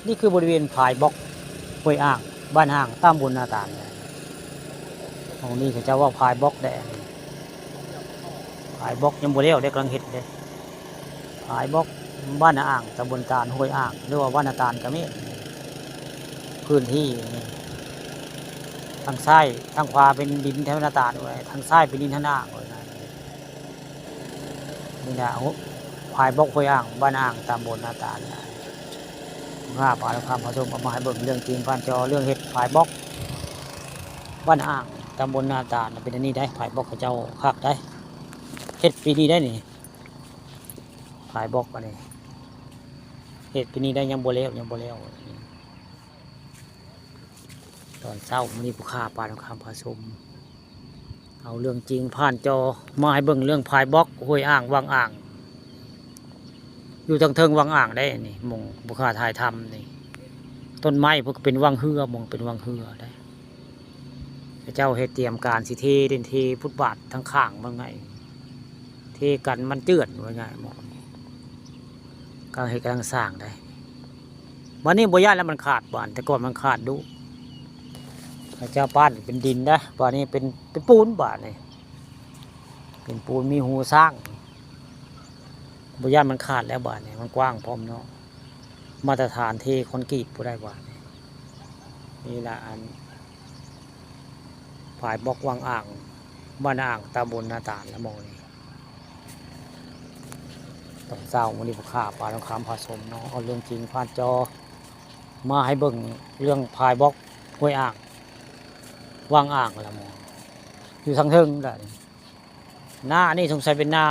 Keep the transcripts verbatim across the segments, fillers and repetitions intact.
นี่คือบริเวณฝายบล็อกห้วยอ่าง บ้านอ่าง ตำบลนาตาล ตรงนี้เขาเจ้าว่าฝายบล็อกแดง ฝายบล็อกยังบ่แล้วเด้ กำลังเฮ็ดเด้ ฝายบล็อก บ้านอ่าง ตำบลตาล ห้วยอ่าง หรือว่าบ้านนาตาลก็มี พื้นที่นี่ ทางซ้าย ทางขวาเป็นดินแถวนาตาลไว้ ทางซ้ายเป็นดินแถวนาอ่างไว้นะ นี่นะ โอ้ ฝายบล็อกห้วยอ่าง บ้านอ่าง ตำบลนาตาลนะ ข้าพาลูกค้ามาชม เอามาให้เบิ่งเรื่องจริงผ่านจอ เรื่องเฮ็ดฝายบล็อก บ้านอ่าง ตำบลนาตาลนะ เป็นอันนี้ได้ ฝายบล็อกเขาเจ้าคักได้ เฮ็ดปีนี้ได้นี่ ฝายบล็อกอันนี้ เฮ็ดปีนี้ได้ ยังบ่แล้ว ยังบ่แล้ว ตอนเช้ามื้อนี้ผู้ข้าปานคำผสม เอาเรื่องจริงผ่านจอมาให้เบิ่ง เรื่องฝายบล็อกห้วยอ่าง วังอ่าง อยู่ทางเทิงวังอ่างได้นี่ หม่องผู้ข้าถ่ายทำนี่ ต้นไม้พวกเป็นวังเฮือ หม่องเป็นวังเฮือได้ เจ้าเฮ็ดเตรียมการสิเทเด่น เทฟุตบาททางข้างมันไง เทกันมันเจือนว่าไงหม่อง กำลังเฮ็ดกำลังสร้างได้ บัดนี้บ่ย้านแล้วมันขาด บาดแต่ก่อนมันขาดดุ เขาเจ้าป้านเป็นดินนะ บาดนี้เป็น เป็นปูน บาดนี้ เป็นปูนมีฮูสร้าง บ่ย้านมันขาดแล้ว บาดนี้มันกว้างพร้อมเนาะ มาตรฐานเทคอนกรีตบ่ได้ บาดนี้ นี่ละอัน ฝายบล็อกวังอ่าง บ้านอ่าง ตำบลนาตาลละหม่องนี้ ตอนเช้ามื้อนี้ผู้ข้าปานคำผสมเนาะ เอาเรื่องจริงผ่านจอ มาให้เบิ่งเรื่องฝายบล็อกห้วยอ่าง วังอ่างละหม่อง อยู่ทางเทิงได้ นานี่สงสัยเป็นนา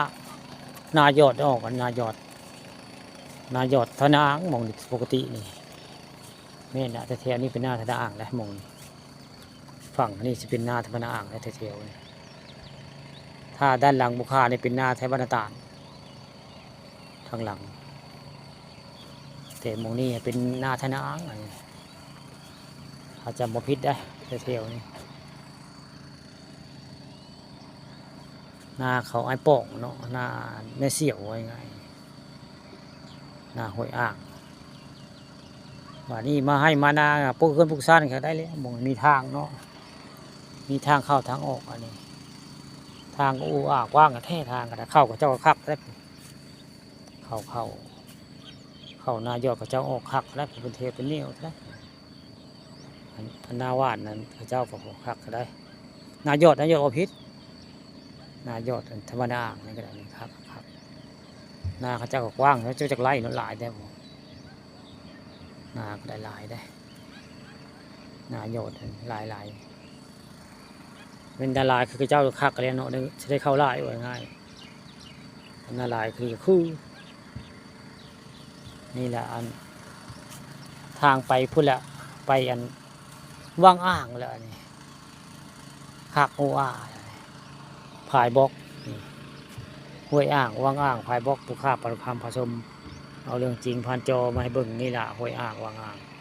นายอดออก นายอด นายอดทางนาอ่าง หม่องนี้ปกตินี่ แม่นนะ แต่แถวนี้เป็นนาทางนาอ่างแล้วหม่องนี้ ฝั่งนี้สิเป็นนาทางนาอ่างแล้วแถวๆนี้ ถ้าด้านหลังผู้ข้านี่เป็นนาแถวบ้านนาตาล ทางหลัง แต่หม่องนี้เป็นนาทางนาอ่าง อันนี้ ถ้าจำบ่ผิดได้ แถวๆนี้ นาเขาอ้ายป้องเนาะ นาแม่เสี่ยวว่าง่าย นาห้วยอ่าง บาดนี้มาให้มานาปลูกเฮือนปลูกซานก็ได้แล้ว บ่มีทางเนาะ มีทางเข้าทางออกอันนี้ ทางก็อู้อ้ากว้างแท้ ทางก็ได้ เข้าก็เจ้าก็คักแล้ว เข้า เข้า เข้านายอดก็เจ้าออกคักแล้ว เป็นเทเป็นเหนียวแล้ว อัน อันนาหว่านนั้นเขาเจ้าก็คักก็ได้ นายอด นายอดบ่ผิด นายอดธรรมดานั่นก็ได้ คัก คัก นาเขาเจ้าก็กว้าง เขาเจ้าจักไร่เนาะ หลายได้บ่ นาก็ได้หลายได้ นายอดหลายๆ เป็นดาราคือเขาเจ้าคักแล้วเนาะ สิได้เข้าหลายว่าง่าย อันนาหลายคือ คือ นี่แหละอัน ทางไปพุ้นละ ไปอันวังอ่างแล้วอันนี้ คักฮู้อ้า ฝายบล็อกนี่ ห้วยอ่าง วังอ่าง ฝายบล็อก ผู้ข้าปานคำผสม เอาเรื่องจริงผ่านจอมาให้เบิ่ง นี่ล่ะ ห้วยอ่าง วังอ่าง